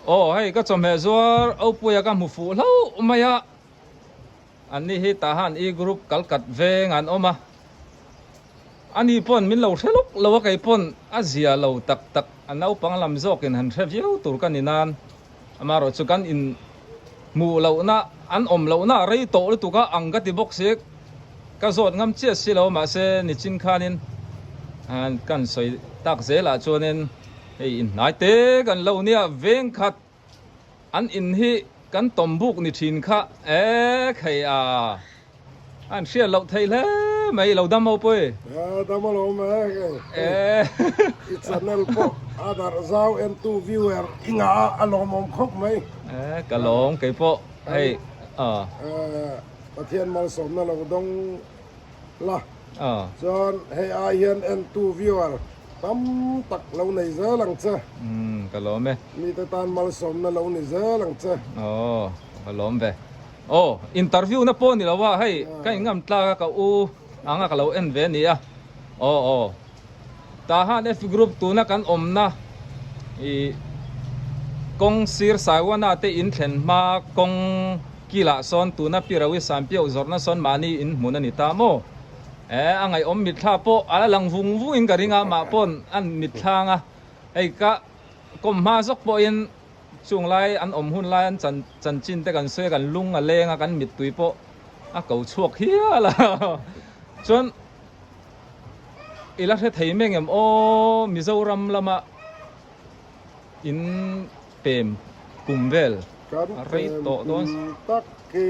Aw hei ka chawhmeh zuar Opuia ka hmu fuh hlauh mai a, an ni hi tah han e group kal kat veng an awm a, ani pawn min lo hre lawk lo a kei pawn a zia lo tak tak a naupang lam zawkin han hre viau tur ka ni nan amaherawh chu kan in hmuh lohna an awm lohna a rei tawh lutuk a ang ka ti bawk si ka zawt ngam chiah si lo mahse nichin khanin kan sawi tak zelah chuanin. Hei inhnai te kan lo nia veng khat an in hi kan tawm buk ni thin kha e khei a an hriat loh theih hle mai lo dam ho pawh e. Dam alawm e e i channel pawh a darh zau en tu viewer i ngah a a lawmawm khawp mai. E ka lawm kei pawh hei a. Pathian malsawmna lo dawng la. Chuan hei ai hian entu viewer tam tak lo nei zel ang che. Umm ka lawm e. Mite tan malsawmna lo ni zel ang che. Aw ka lawm ve. Aw interview na pawh ni lo a hei ka in ngam tlak a ka u anga ka lo en ve a ni a. Aw aw Tahan F group tuna kan awmna ih kawng sir Saiwana te in thlen hma kawng kilah sawn tuna Pi Rawi Sampiauh zawrhna sawn mahni in hmun a ni ta maw? Eh a ngaihawm mitthla pawh a la lang vung vung in ka ring a mah pawn an mitthlang a hei ka kawm hma zawk pawhin chung lai an awm hun lai an chan chanchin te kan sawi a kan lung a leng a kan mittui pawh a ko chhuak hial a chuan I la hre thei mai ngem aw Mizoram lama in pem kum vel a rei tawh dawn. Kan pem kum tak hi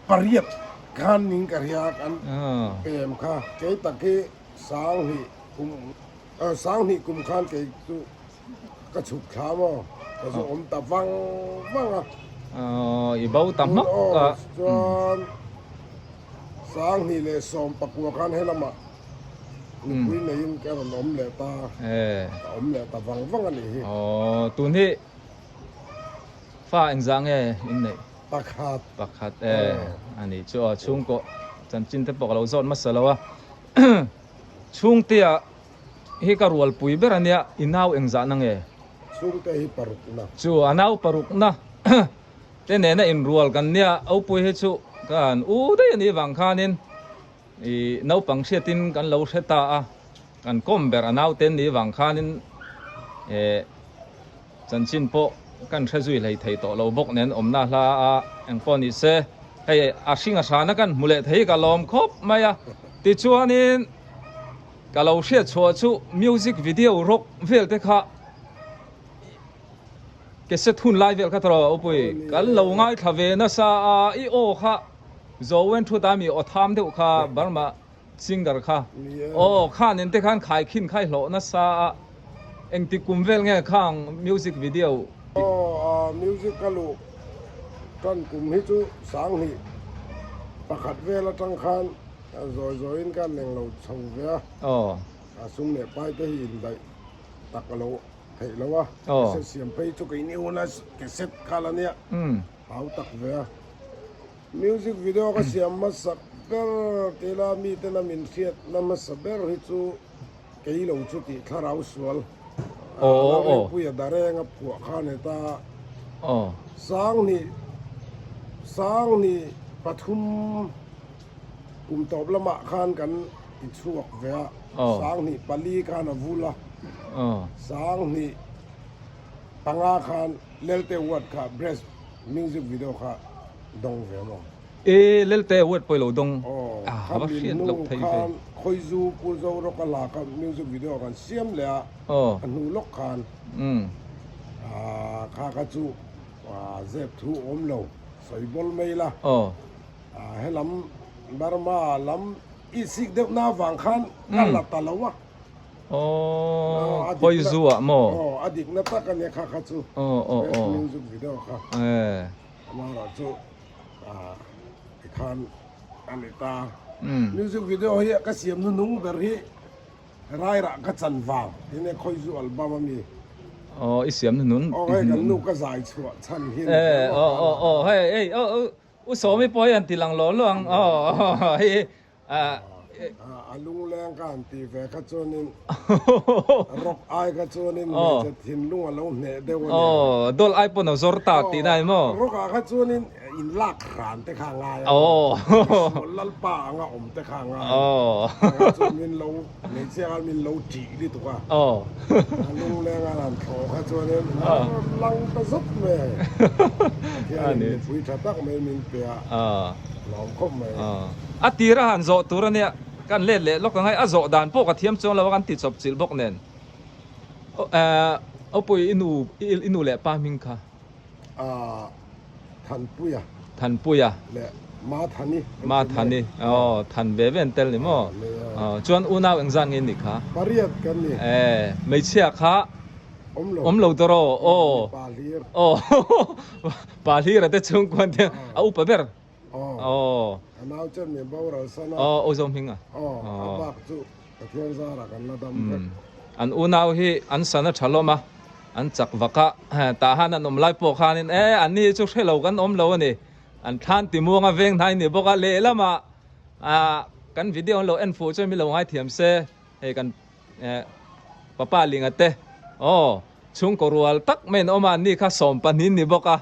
98 khan ning ka hria kan pem kha kei tak hi 2000 kum 2000 kum khan kei chu Ka chhuk thla maw? Ka zu awm ta vang vang a. Aw, i bo ta hmak a. Chuan 2019 khan helamah nupui neiin ka rawn awm leh ta. Ka awm leh ta vang vang a nih hi. Aw, tun hi fa engzah nge in neih? Pakhat. Pakhat e, a nih chu aw, chhungkaw chanchin te pawh ka lo zawt hmasa lo a. Chhungtea Hi ka rualpui ber a nia, i nau engzahna nge? Chhungte hi parukna. Chu a nau parukna te nena inrual kan nia, Opui hi chu kan u daih a nih vang khanin i naupang hriatin kan lo hre ta a, kan kawm ber a nau te an nih vang khanin eh chanchin pawh kan hre zui hlei thei tawh lo bawk nen awmna hla a engpawh ni se hei a hring a hrana kan hmu leh thei ka lawm khawp mai a, tichuanin. Ka lo hriat chhuah chu music video rock vel te kha cassette hun lai vel kha tawh upui kan lo ngaithla ve nasa a i aw kha Zowen thu ta mi aw tham deuh kha Burma singer kha aw khan in te khan khai khin khai hlawh nasa a engtik kum vel nge khang music video Aw music ka luh tan kum hi chu 2001 vel atang khan A zawi zawiin ka neng lo chho ve a, a sum leh pai te hi indaih tak a lo theih lo a, cassette siam phei chu keini huna cassette kha la nia, hau tak ve a. Music video ka siam hmasa ber tila miten a min hriatna hmasa ber hi chu kei lo chu tih thlarau sual Lalrinpuia Darenga phuah kha a ni ta. 2000 2003 Kum tawp lamah khan kan ti chhuak ve a, 2004 khan a vul a, 2005 khan Lelte Award kha Best Music Video kha dawng ve maw? E, Lelte Award pawh i lo dawng a, a va hriat loh thei ve. Khan Khawizu Pu Zorawka la kha music video kan siam leh a, a hnu lawk khan kha kha chu zep thu awm lo, sawi bawl mai la. Helam Burma lam i sik deuh na vang khan ka la ta lo a. Aw, khawi zu ah maw? Aw, a dik na tak a nia kha kha chu. Aw, aw, aw. Music video kha. Eh. Amara chu ti khan a ni ta. Music video hi ka siam nu nung ber hi Rairah ka chan vang tine khawi zu album a mi. Aw, i siam nu nun. Aw, hei kan nu ka zai chhuah chhan hi. Eh, aw, aw, aw, hei, hei, aw, aw. U Sawmi pawh hi an ti lang lo lo ang aw hei A lungleng ka han tih ve kha chuanin rock ai kha chuanin hmeichhe thinlung a lo hneh deuh a nia. Aw, dawlh ai pawn a zawr ta tih na emaw? Rock ah kha chuanin in lak hran te kha a ngai a, misual lalpa anga awm te kha a ngai a, kha chuan min lo hmeichhia khan min lo ṭih lutuk a, a lungleng a han thlawh kha chuanin a rawn lang ta zut mai a, Pathianin mipui ṭha tak mai min pe a, lawm khawp mai. A tir a han zawh tur a nia, kan let leh lawk ang hei, a zawh dan pawh ka thiam chuang lo a kan ti chawp chilh bawk nen. Awpui i nu i nu leh pa hming kha? Thanpuia. Thanpuia. Leh Mathani. Mathani, aw Than ve ve an tel ni maw? Chuan unau engzat nge nih kha? Pariat kan ni. Hmeichhia kha awm lo. Awm lo tawh aw. Pa hlir. Aw pa hlir a te chhungkuan te a upa ber. Aw. A nau chen min boral san a. Aw, aw zo hming a. Aw, a bak chu Pathian zarah kan la dam vek. An unau hi an san a tha lawm a, an chak vak a, tah han an awm lai pawh khanin e an ni chu hre lo kan awm lo a ni. An thlan ti muang a veng hnai ni bawk a, lehlamah kan video an lo en fuh chuan min lo ngaithiam se, hei kan Papa Linga te aw chhungkaw rual tak mai an awm a, anni kha 12 ni bawk a,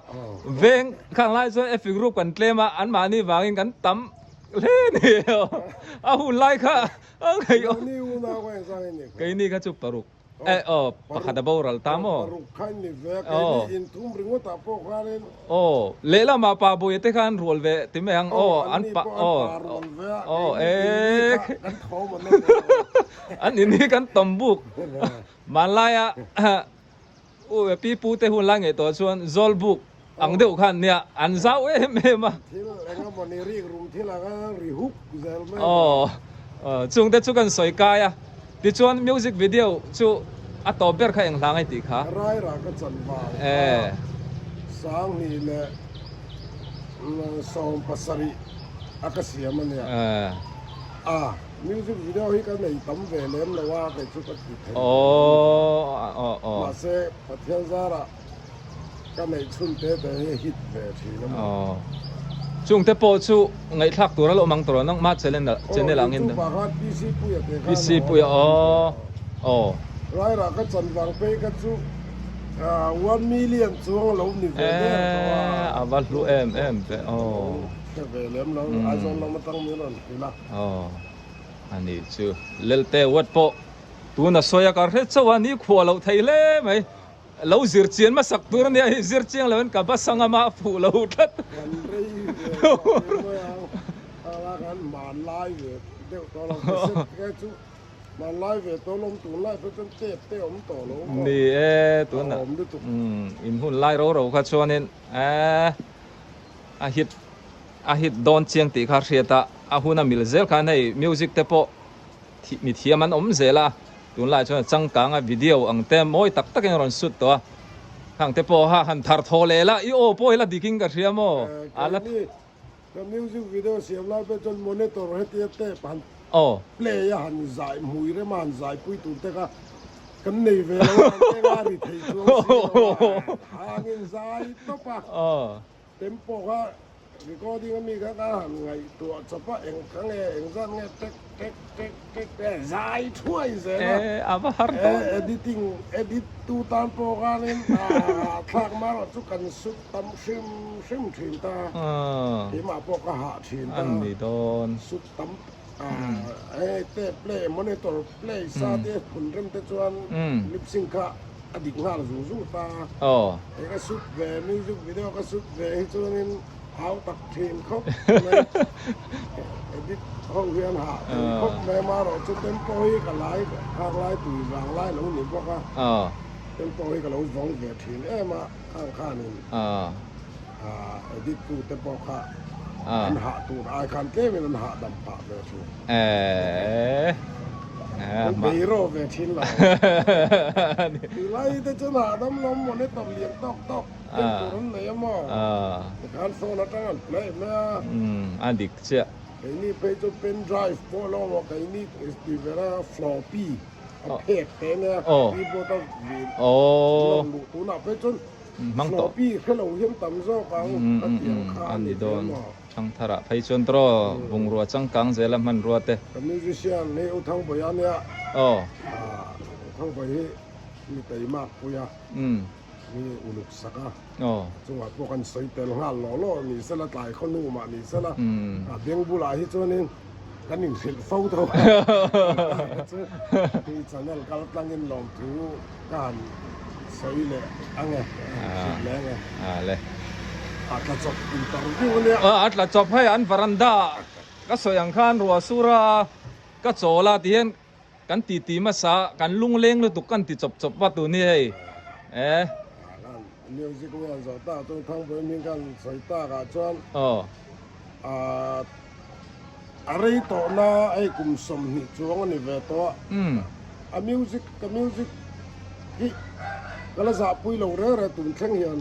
veng khang lai chuan Efi group kan tlem a, anmahni vangin kan tam hle ni a hun lai kha a ngaih awm. Keini kha chu paruk e aw pakhat a boral ta maw? Aw lehlamah pa Buia te khan rual ve ti mai ang aw an pa aw aw e An in hi kan tawm buk hmanlaia u pi pu te hun lai ngei tawh chuan zawl buk ang deuh khan nia an zau em em a. Thil eng emaw ni rik rum thil ang a ri huk zel mai. Aw chung te chu kan sawi kai a tichuan music video chu a tawp ber kha eng hla ngai tih kha. Rairah ka chan vang kha 2000 leh 17 a ka siam a nia. A. Music video hi ka nei tam ve lem lo a, kei chu ka ti thei ve lem lo. Mahse Pathian zarah ka neih chhun te te hi hit ve thin a maw. Chung te pawh chu ngaihthlak tur a lo awm ang tawh lo nangmah channel channel angin. Aw YouTube ah khan PC Puia te khan PC Puia aw aw. Rairah ka chan vang phei kha chu 1 million chuang a lo ni ve der tawh a. E a va hlu em em ve aw. Hre ve lem lo Aizawl lam atang min rawn hrilh a. Aw a ni chu Lelte Ward pawh tuna sawi a kar hret chauh a ni khuah loh thei hle mai lo zir chian hmasak tur a nia hei zir chiang lo in ka bus anga mah fuh lo tlat. Kan rei ve tawh hle mai ang a kan hmanlai ve deuh tawh lo cassette te chu hmanlai ve tawh lo tunlai pawh chuan tape te awm tawh lo maw Ni e tuna a awm lutuk. In hun lai ro ro kha chuanin e a hit A hit dawn chiang tih kha hriat a, a hun a mil zel khan hei music te pawh mi thiam an awm zel a, tunlai chuan a changkang a video ang te mawi tak takin a rawn sut tawh a, khang te pawh ha han thar thaw leh la, i aw pawh hi la dikin ka hria maw? A la. Keini ka music video siam lai pawh chuan monitor hetia tape han play a han zai hmui rem a han zai pui tur te kha kan nei ve lo a, kan eng a ri thei chuang si lo a, hangin zai tawp a. Tempo kha recording ami kha ka han ngaihtuah chawp a, eng kha nge eng zat nge tek tek tek tek tek zai thuai zel a. E a va har dawn. E editing edit tu tan pawh khanin a thlak mar erawh chu kan sut tam hrim hrim thin ta. Keimah pawh ka hah thin ta. An ni dawn. Sut tam hei tape play monitor play sa te phun rem te chuan lip sync kha a dik nghal zung zung ta. Hei ka shoot ve music video ka shoot ve hi chuanin hau tak thin khawp mai edit ho hian hah thei khawp mai amaherawh chu tempo hi ka lai khak lai tui vang lai lo ni bawk a tempo hi ka lo vawng ve thin em a khang khanin edit tu te pawh kha an hah tur ai khan tlemin an hahdam phah ve thin. Bei rawh ve thin lo. Tilai te chuan hahdam lo monitor lian tawk tawk ken tur an nei a maw? Tikhan phone atang an play mai a. A dik chiah. Keini phei chu pen drive pawh lo maw keini ti ber a floppy a phek te ania keyboard a vin lawk luh tunah phei chuan floppy hre lo hian tam zawk ang ka ti ang kha a ni ve maw? Thangthar ah phei chuan tawh bungrua changkang zela hmanrua te. Ka musician hi U Thangbawi a nia. Aw. U Thangbawi hi mi teimak pui a. Mi uluk sak a. Aw. A chungah pawh kan sawi tel nghal lawh lawh ni sela tlai khaw nu mah ni sela. A beng bulah hi chuanin kan inhrilh fo tho a. Chu hi channel kal tlangin lawmthu ka han sawi leh ang e, hrilh leh ang e. A le. A tla chawp interview a nia. A tla chawp hei an veranda ka sawi ang khan ruah sur a ka chawl a ti hian kan ti ti hmasa kan lungleng lutuk kan ti chawp chawp va tun hi hei e. Music nge an zawh tak chuan Thangpui hming khan sawi tak ah chuan a rei tawh na hei kum 20 chuang a ni ve tawh a. A music ka music hi ka la zahpui lo reng reng tun thleng hian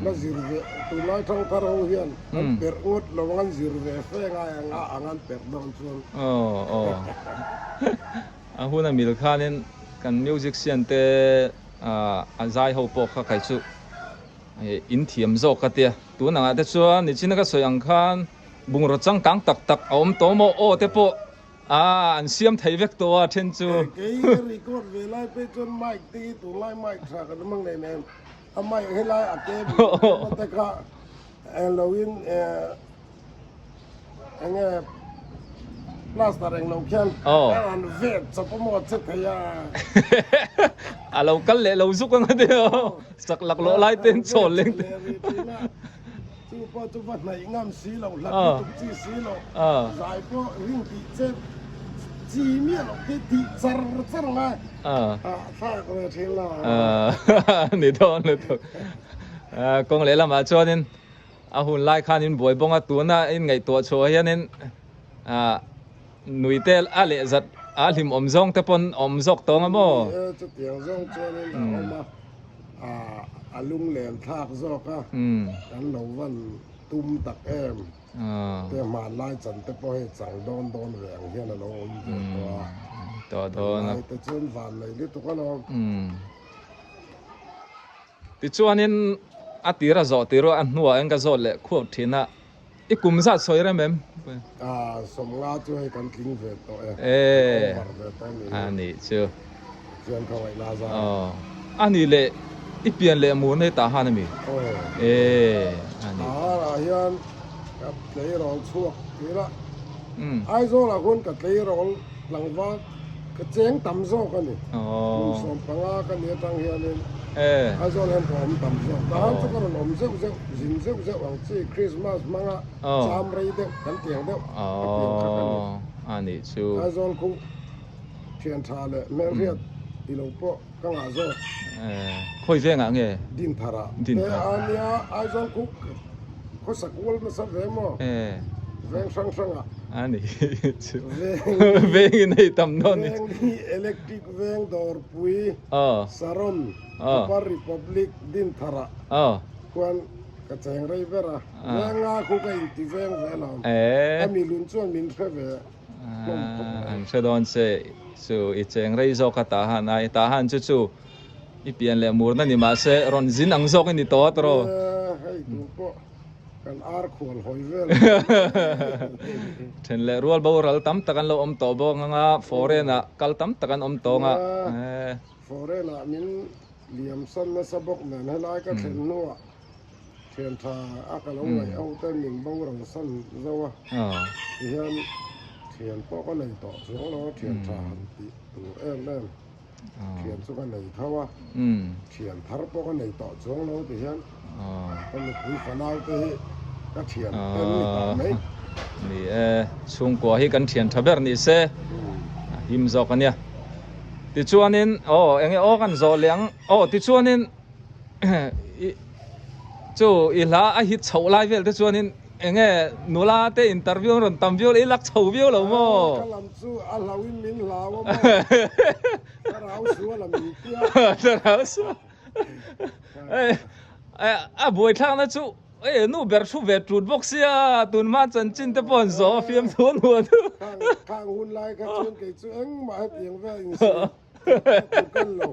la zir ve tunlai thangthar ho hian an perh ngawt lo ang an zir ve fe ngai ang a ang an perh dawn chuan. A hun a mil khanin kan music sian te a zai ho pawh kha kai chu in thiam zawk ka tia tun angah te chuan nichina ka sawi ang khan bungraw changkang tak tak a awm tawh maw aw te pawh Ah, an siam thei vek tawh a then chu. Kei ka record ve lai pei chuan mic te hi tunlai mic tha kan hmang nei nen a mic helai a ke emaw te kha englo in enge plaster englo khian a han vet chawp emaw a che thei a. A lo kal leh lo zuk ang a ti aw, sak laklawh lai te in chawl leng te. Chu pawh chu va hnaih ngam si lo, hlat lutuk chi si lo, zai pawh ring tih che chi miah loh te tih char char ngai a thlak ve thin lo. Ni dawn lutuk. Kawng lehlamah chuanin a hun lai khan in buai bawng a, tuna in ngaihtuah chhuah hianin nui te a leh zat a hlimawm zawng te pawn awm zawk tawng a maw? Ni e, chutiang zawng chuanin a awm a. A lunglen thlak zawk a, kan lo van tum tak em. Te hmanlai chan te pawh hei chang dawn dawn ve ang hian a lo awm ve tawh a. Tawh dawn a. Hmanlai te chuan van nei lutuk a lo. Tichuanin a tir a zawh tir a, a hnuah eng ka zawt leh khuap thin a, i kum zat sawi rem em? 50 chu hei kan tling ve tawh e. E. Kan over ve tawh ni. A nih chu. Pathian kha ngaihna zar. Aw. A nih leh i pian leh mur nei tah han ami? Aw. E. A nih. Tah hian ka tleirawl chhuak tir a. Aizawl ah khuan ka tleirawl tlangval ka cheng tam zawk a ni. Kum 15 ka ni atang hianin Aizawl hian ka awm tam zawk. Tah han chu ka rawn awm zeuh zeuh, zin zeuh zeuh ang chi Christmas hmanga cham rei deuh kan tiang deuh ka pian kha ka ni. Aizawl khu thian tha leh hmelhriat ti lo pawh ka ngah zawk. Khawi vengah nge? Dinthar ah. Dinthar. A nia Aizawl khu khawsak ual nasa ve maw? Veng hrang hrang ah. A ni chu. Veng in hei tam dawn ni. Veng hi Electric Veng Dawrpui Saron Upper Republic Dinthar ah khuan ka cheng rei ber a. Veng nga khu ka inti veng ve alawm. A milun chuan min hre ve. An hre dawn che chu i cheng rei zawk a tah han a i tah han chu chu i pian leh murna ni mahse rawn zin ang zawk i ni tawh a tawrh. Hei tun pawh kan ar khual hawi vel Then leh rual boral tam tak an lo awm tawh bawk ang a foreign ah kal tam tak an awm tawng a. Foreign ah min liam san nasa bawk nen helai ka thlen hnuah Thian tha a ka lo ngaih ho te min boral san zo a, tihian thian pawh ka nei tawh chuang lo a, thian tha han tih tur em em thian chu ka nei tho a, thian thar pawh ka nei tawh chuang lo tihian ka nupui fanau te hi ka thian em ni tah mai. Ni e, chhungkua hi kan thian tha ber ni se a him zawk a nia. Tichuanin aw enge aw kan zawh leh ang aw tichuanin Chu i hla a hit chhoh lai vel te chuanin enge nula te interview an rawn tam viau i lak chho viau lo maw? Ka lam chu a hlauhin min hlau a maw? Thlarau sual a min tia. Thlarau sual. A buaithlakna chu Ei nu ber thu ve tut bawk sia tunhma chanchin te pawh an zawh a fiam thu an huan. Khang hun lai kha chuan kei chu engmah hetiang vel insawi. Tur kan lo.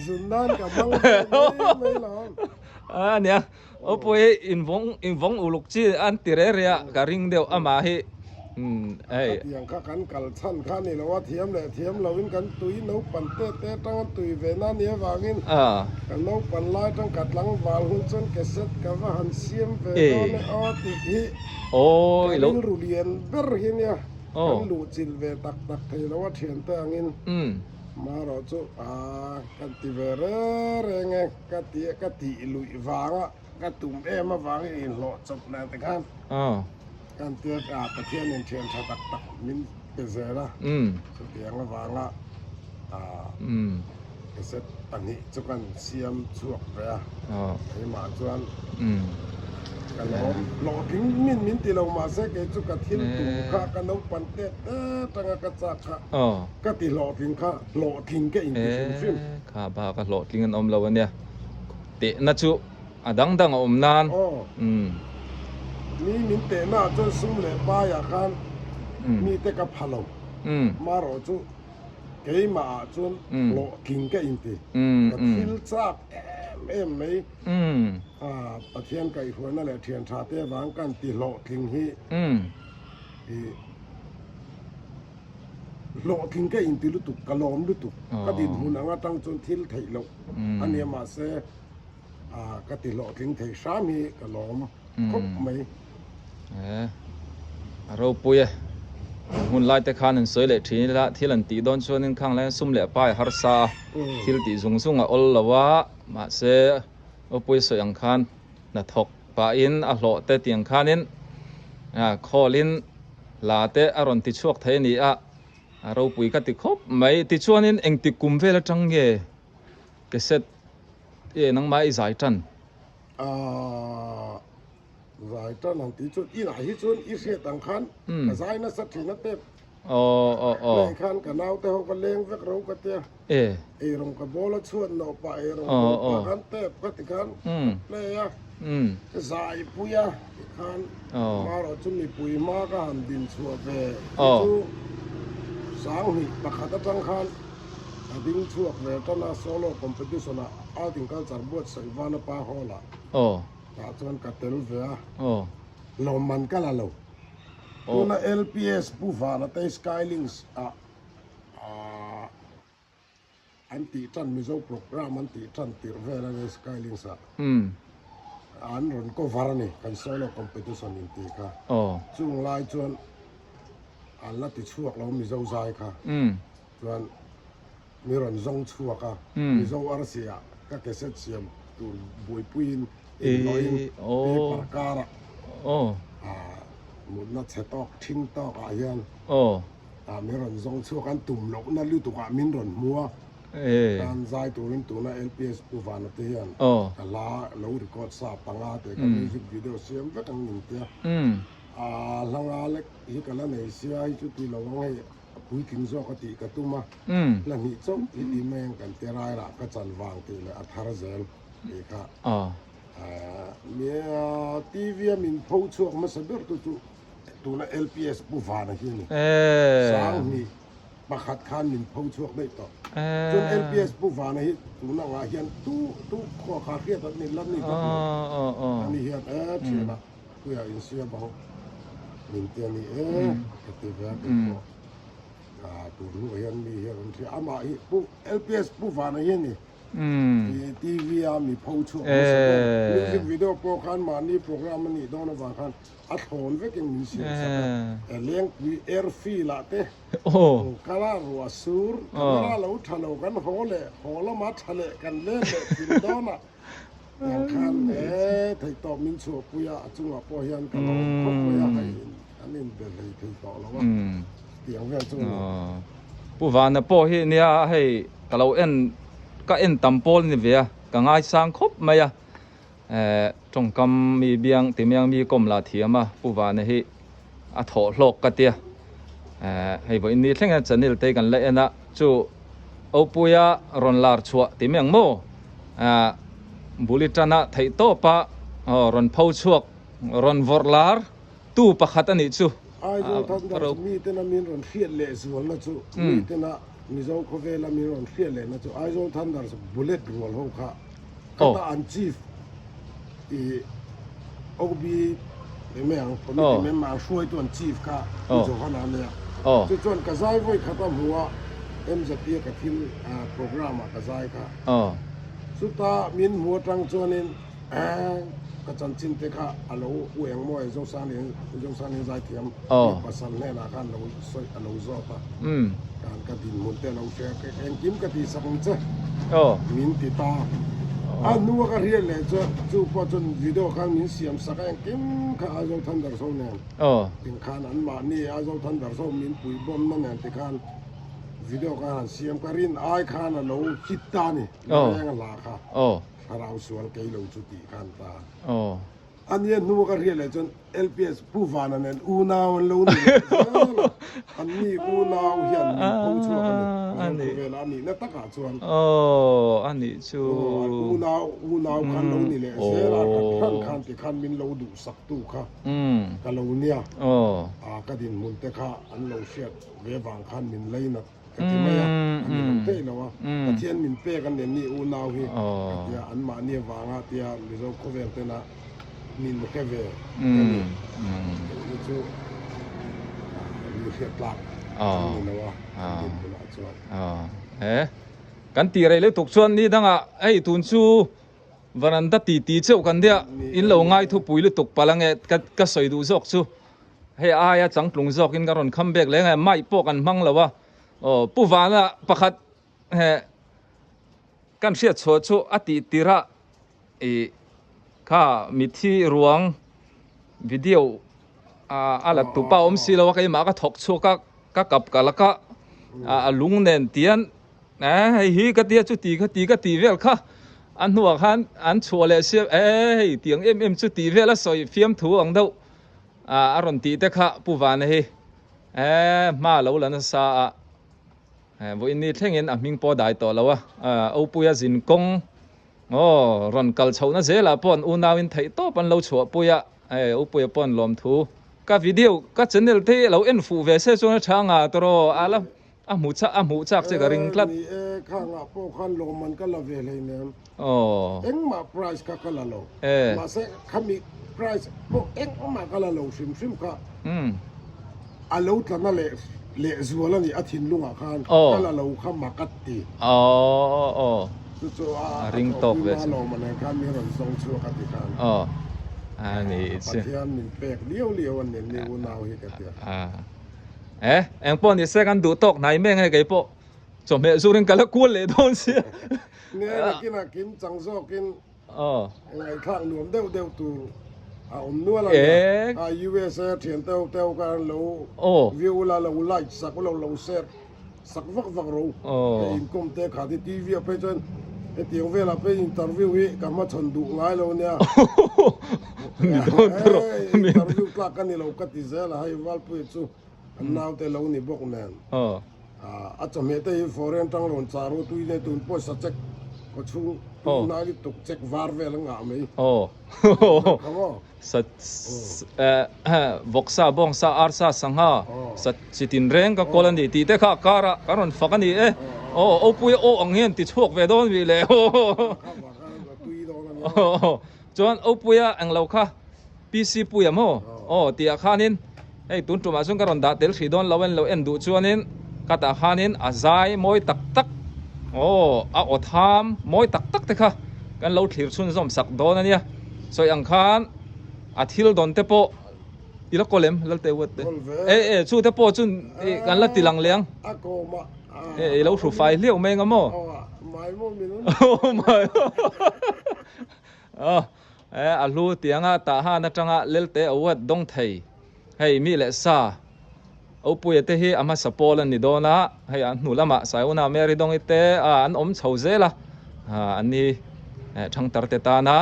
Zun nan ka hmang ve mai mai lo. A nia, Awpui invawng invawng uluk chi an ti re re a, ka ring deuh amah hi. Umm hei. Khatiang kha kan kal chhan kha ni lo a, thiam leh thiam loin kan tui naupan te te atang an tui ve na nia vangin kan naupan lai atang ka tlangval hun chuan cassette ka va han siam ve dawn e aw tih hi ka rilru lian ber hi nia. Kan luhchilh ve tak tak thei lo a thiante angin marawh chu aa kan ti ve reng reng e ka ti ka tih luih vanga ka tum em avangin inhlawh chawp leh te khan kan tia a Pathianin thian tha tak tak min pe zel a chutiang avanga aa cassette pahnih chu kan siam chhuak ve a keimah chuan ka lawm hlawhtling min min ti lo mahse kei chu ka thil tum kha ka naupan tet tet anga ka chak kha ka ti hlawhtling kha hlawhtling ka inti hrim hrim. Kha bak a hlawhtling an awm lo ania tehna chu a dang dang a awm nan. Mi min tehna ah chuan sum leh paiah khan mite ka pha lo marawh chu Keimah ah chuan hlawhtling ka inti. Ka thil chak em em mai. Pathian kaihhruaina leh thian tha te avang kan ti hlawhtling hi hlawhtling ka inti lutuk, ka lawm lutuk. Ka dinhmun ang atang chuan thil theih loh a nia mahse ka ti hlawhtling thei hram hi ka lawm khawp mai. A ropui e. Hmun lai te khan an sawi leh thin ila thil an tih dawn chuanin khang laiin sum leh pai a harsa a, thil tih zung zung a awl lo a, mahse ropui sawi ang khan hnathawk pahin a hlawh te tiang khanin khawlin hla te a rawn ti chhuak thei a ni a, a ropui ka ti khawp mai. Tichuanin engtik kum vel atang nge cassette e nangmah i zai tan? Aaa zai tan ang tih chuan inah hi chuan i hriat ang khan ka zai nasa thin a tep. Hei khan ka naute ho ka leng vek ro ka tia. Eirawng ka bawl a chhuat nawh pah eirawng bawl pah khan tep ka ti khan ka play a. Ka zai pui a ti khan marawh chu mipui hma ka han din chhuah ve hi chu 2000 atang khan Ka ding chhuak ve tan a, solo competition ah Art and Culture buatsaih Vanapa Hall ah tah chuan ka tel ve a, lawmman ka la lo. Tuna LPS Pu Vana te Skylinks ah an tih tan Mizo program an tih tan tirh vel a nia Skylinks ah an rawn cover a ni kan solo competition in tih kha. Chung lai chuan an la ti chhuak lo Mizo zai kha. Chuan mi rawn zawng chhuak a, Mizo arsi ah ka cassette siam tur buaipuiin inhlawhin paper karah mutna chhe tawk ṭhing tawk ah hian mi rawn zawng chhuak an tum lohna lutuk ah min rawn hmu a, tan zai turin tuna LPS Pu Vana te hian ka hla lo record sa panga teh ka music video siam vek ang min tia, a hla nga lek hi ka la nei sia hi chu ti lo ang hei. A puitling zawk a tih ka tum a, hla hnih chauh hi ti mai ang kan ti rairah ka chan vang tih leh a thar zel tih kha nia TV a min pho chhuak hmasa ber tu chu tuna LPS Pu Vana hi a ni. 2001 khan min pho chhuak daih tawh. Chuan LPS Pu Vana hi tuna angah hian tu tu khuah kha hriat an ni la ni vak lo. Ani hian e thianah Puia insiam ang min ti a ni e ka ti ve a kei pawh tur hnuah hian mi hian an hria amah hi pu LPS pu vana hi a ni i TV a mi pho chhuak nasa ber music video pawh khan mahni program a nih dawn avang khan a thlawn vekin min siam sak a lengpui airfield ah te kala ruah sur camera lo tha lo kan haw leh haw lama tha leh kan let leh thin dawn a. Tiang khan e thei tawp min chhuahpui a, a chungah pawh hian ka lo awm khawp mai a, hei an inbe hlei thei tawh lo a, tiang vel chu a ni. Pu Vana pawh hi nia hei ka lo en ka en tam pawl ni ve a, ka ngaisang khawp mai a, tawngkam mi biang ti miang mi kawm lah thiam a, Pu Vana hi a thawh hlawk ka tia, hei vawiin ni thleng hian channel te kan la en a, chu Opuia rawn lar chhuah ti mai ang maw? Buli tana theih tawpa rawn pho chhuak rawn vawrh lar tu pakhat a nih chu. Aizawl Thunder chu mi tena min rawn hriat leh zualna chu mi tena. Mizo khawvela min rawn hriat lehna chu Aizawl Thunders Bullet rual ho kha ka ta an chief i OB ti mai ang committee member ang hruaitu an chief kha Pu Johana a nia. Chu chuan ka zai vawi khat a hmu a MZP a ka thil program ah ka zai kha. Chuta min hmu atang chuanin ka chanchin te kha a lo u eng maw e Zosani Zosani zaithiam mi pasal hnenah khan lo sawi a lo zawt a kan ka dinhmun te a lo hria ka engkim ka tih sak ang che min ti ta a hnua ka hriat leh chuan chu pawh chuan video khan min siam sak a engkim kha Aizawl Thunders ho nen tinkhan anmahni Aizawl Thunders ho min puibawmna nen tikhan video khan han siam ka rin ai khan a lo hit ta a ni Marenga hla kha. Thlarau sual kei lo chu tih khan ta. A nia hnu ka hriat leh chuan LPS Pu Vana nen unau an lo ni leh zel a, an ni unau hian min pho chhuak a ni. Mizo khawvela a nihna takah chuan. Aw a nih chu. Aw unau unau khan lo ni leh zel a, khat hran khan ti khan min lo duhsaktu kha ka lo nia. A ka dinhmun te kha an lo hriat ve vang khan min leinat. Ka ti mai a, a ni lo theih lo a, Pathian min pek an nen ni unau hi ka ti a, an mahni avanga tia Mizo khawvel tena min hre ve ka ni. Tih hi chu mi hriat tlak an ni lo a, an dinhmunah chuan. E, kan tih rei lutuk chuan ni dangah hei tun chu varanda titi cheuh kan nia, in lo ngai thupui lutuk palh ange ka sawi duh zawk chu. Hei aia changtlung zawkin ka rawn kham bek leng e, mic pawh kan hmang lo a, aw Pu Vana pakhat he kan hriat chhuah chu a tih tirh a ih kha mithi ruang video a la tupa awm si lo a keimah ka thawk chhuak a ka kap ka la ka a lung nen tian e hei hi ka tia chuti kha ti ka ti vel kha a hnuah khan an chhuah leh sia e hei tiang em em chu tih vel a sawi fiamthu ang deuh. A rawn tih te kha Pu Vana hi hma lo la nasa a, vawiin ni thlengin a hming pawh a dai tawh lo a, Opuia zin kawng aw rawn kal chhohna zelah pawh an unauin theih tawp an lo chhuahpui a, Opuia pawh an lawmthu. Ka video ka channel te hi a lo en fuh ve se chuan a tha nga tawh a la a hmu chak a hmuh chak che ka ring tlat. Ni e, khangah pawh khan lawmman ka la ve hleinem. Aw. Engmah prize kha ka la lo. E. Mahse khami prize pawh engmah ka la lo hrim hrim kha. Umm. A lo tla na leh leh zual a nih a thinlungah khan Aw. ka la lo kha mak a ti. Aw aw. Chu chu a A ring tawk ve a chu. lawmman ang khan min rawn zawng chhuak a ti khan. Aw. A ni chu. Pathian min pek liau liau a nen ni unau hi ka ti a. A. E, eng pawh ni se kan duh tawk hnai mek nge kei pawh chawhmeh zurin ka la kual leh dawn sia. Nge nakinah kim chang zawkin ngaihthlak nuam deuh deuh tur a awm nual a nia. A USA thian teuh teuh kha an lo view la lo like sak lo lo share sak vak vak ro. Hei inkawm te kha ti TV ah phei chuan hetiang velah phei interview hi ka hmachhawn duh ngai lo nia. Ni dawn ta rawh. Interview tlak ka ni lo ka ti zel a hei Valpuia chu an naute lo ni bawk nen. A chawhmeh te hi foreign tang rawn char u tui nei tun pawisa check kaw chhung tui nai lutuk check var vel a ngah mai. Kha maw. Sa vawksa bawngsa arsa sangha sa chitin reng ka kawl a ni tih te kha a kar a kan rawn fak a ni e. Aw Opuia aw ang hian ti chhuak ve dawn mi le. Chuan Opuia englo kha PC Puia maw? Aw tih ah khanin hei tun tumah chuan ka rawn dah tel hrih dawn lo en lo en duh chuanin ka tah khanin a zai mawi tak tak aw a aw tham mawi tak tak te kha kan lo thlir chhunzawm sak dawn a nia. Sawi ang khan a thil dawn te pawh i la kawl em Lalte Uat te? E e chu te pawh chu kan la ti lang leh ang. E i lo hru fai hliau mai anga maw? Aw mai. Aw e a hlu tianga tah han atanga Lelte Award dawng thei hei mi leh sa Opuia te hi a hmasa pawl an ni dawn a hei an hnu lamah Saiuna Mary Dawngi te a an awm chho zel a an ni Thangtar te tana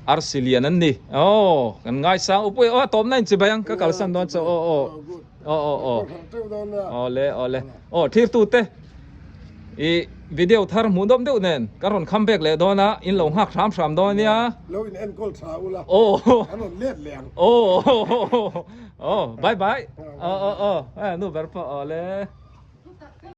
arsi lian an ni aw kan ngaisang Opuia aw a tawpna in chibai ang ka kalsan dawn chu aw aw aw aw aw aw le aw le aw thirtute I video thar hmuh dawm deuh nen ka rawn kham bek leh dawn a, in lo nghak hram hram dawn ania. Lo in enkawl tha ula, an rawn let leh ang. Aw, aw, bye bye. Aw, aw, aw, nu ber pawh aw le.